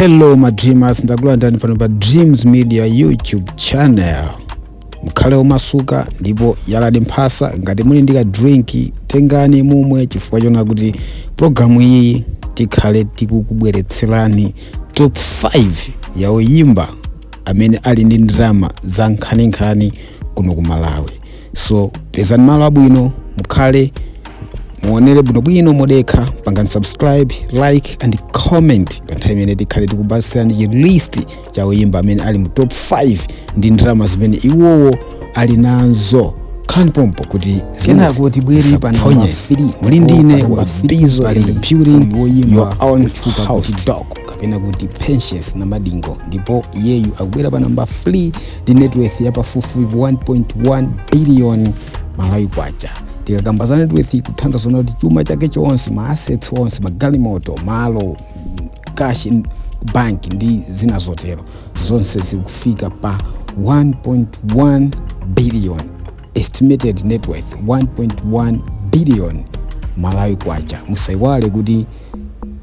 Hello my dreamers, ndakulandirani pano pa Dreams Media YouTube channel. Mukhale omasuka ndipo yalani mphasa. Ngati muli ndi ka drink, tengani mumwe, chifukwa chona kuti programu iyi tikhale tikukubweretserani top 5 ya oyimba amene ali ndi ndalama za nkhaninkhani kuno ku Malawi. So pezani malo abwino, mukhale, muonere bwinobwino modekha. Pangani subscribe, like and comment pa nthawi imene tikhale tikupatsirani chi list cha oyimba amene ali mu top 5 ndi ndalama zimene iwowo ali nazo. Khalani pompo kuti Kenako tibwere pa namba zisaphonye. 3. Muli ndine Pa namba wa 3 Bizo pali in the building, woyimba your own otchuka house kuti dog, kapena kuti Patience Namadingo, ndipo iyeyu akubwera pa namba 3 ndi net worth ya pafupifupi 1.1 billion Malawi kwacha. Tikakamba za net worth, kuthandiza kuti chuma chake chonse, ma assets onse, magalimoto, malo, cash in bank ndi zina zotero, zonse zikufika pa 1.1 billion. Estimated net worth 1.1 billion Malawi kwacha. Musaiwale kuti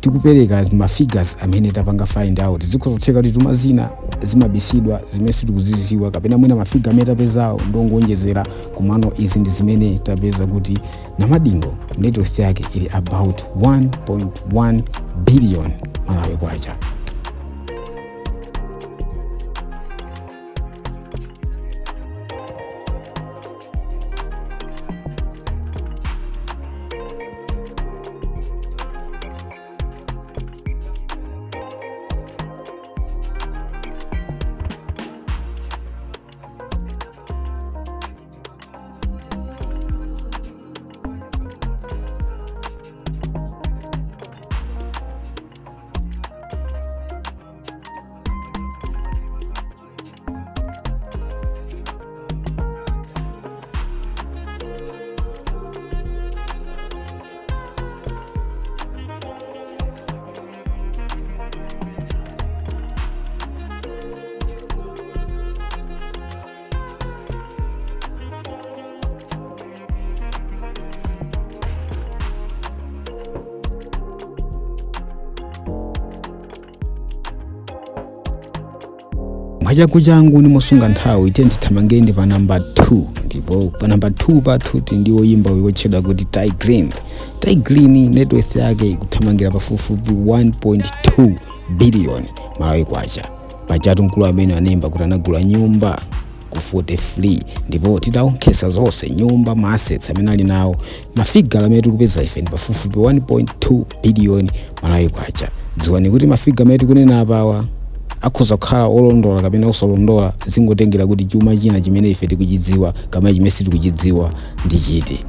tikupereka ma figures amene tapanga find out. Zikhozotheka kuti tuma zina zimabisidwa zimene sitikuziziwa, kapena mwina ma figure amene tapezawo ndongonjezera. Komano izi ndi zimene tapeza kuti Namadingo net worth yake ili about 1.1 billion Malawi kwacha. Mwachangu ndi mosunga nthawi, tiye tithamangeni pa namba 2. Ndipo pa namba 2 pathu tili ndi woyimba wotchedwa kuti Tay Grin. Tay Grin net worth yake ikuthamangira pafupifupi 1.2 billion Malawi kwacha. Pajatu mkulu amene anayimba kuti anagula nyumba ku 43, ndipo titaonkhesa zonse, nyumba, ma assets amene ali nawo, ma figure amene tikupeza ife ndi pafupifupi 1.2 billion Malawi kwacha. Dziwani kuti ma figure amene tikunena apawa akhoza kukhala olondola kapena osalondola, zingotengera kuti chuma china chimene ife tikuchidziwa kapena chimene sitikuchidziwa ndi chiti.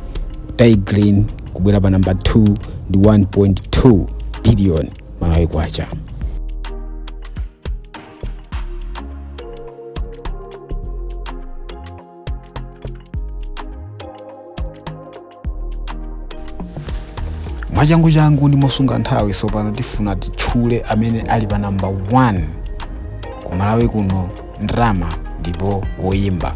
Tay Grin kubwera pa namba 2 ndi 1.2 billion Malawi kwacha. Mwachangu ndi mosunga nthawi, sopano tifuna titchule amene ali pa namba 1 ku Malawi kuno ndalama ndipo woyimba.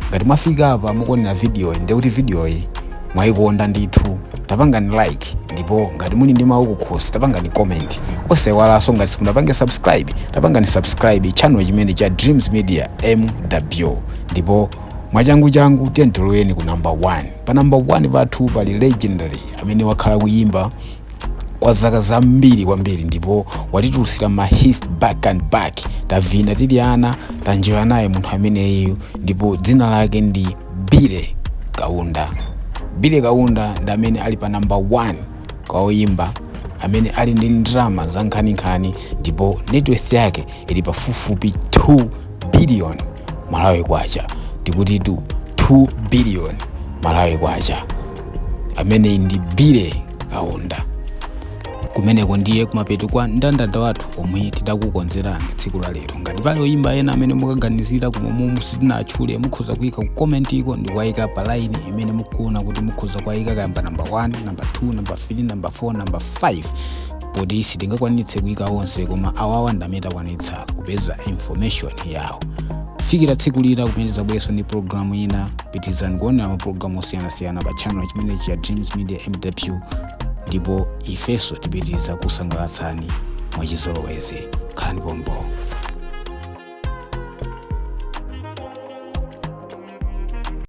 Ngati mwafika apa mukuonera video iyi, ndekuti video iyi mwayikonda ndithu. Tapangani like, ndipo ngati muli ndi mawu kukhosi, tapangani comment. Osayiwalanso, ngati simunapange subscribe, tapangani subscribe channel chimene cha Dreams Media MW. Ndipo mwachangu tiye tiloweni ku namba 1. Pa namba 1 pathu pali legendary amene wakhala kuyimba kwa zaka zambiri kwambiri, ndipo watitulutsira ma hits back and back. Tavina tili ana, tanjoya naye munthu ameneyu, ndipo dzina lake ndi Billy Kaunda. Billy Kaunda ndi amene ali pa namba 1 kwa oyimba amene ali ndi ndalama za nkhaninkhani, ndipo net worth yake ili pafupifupi 2 billion Malawi kwacha. Tikuti tu 2 billion Malawi kwacha. Amene ndi Billy Kaunda. Kumeneko ndiye kumapeto kwa mndandanda wathu omwe tidakukonzerani tsiku la lero. Ngati pali oyimba ena amene mukaganizira koma momwe sitinatchule, mukhoza kuyika ku comment iko ndi kuwayika pa line imene mukuona kuti mukhoza kuwayika, kayamba namba 1, namba 2, namba 3, namba 4, namba 5, poti sitingakwanitse kuyika onse, koma awawa ndi amene takwanitsa kupeza information yawo. Kufikira tsiku lina kumene tizabwerenso ndi programu ina, pitirizani kuonera mapulogalamu osiyanasiyana pa channel chimenechi cha Dreams Media MW, ndipo ifenso tipitiriza kusangalatsani mwachizolowezi. Khalani pompo.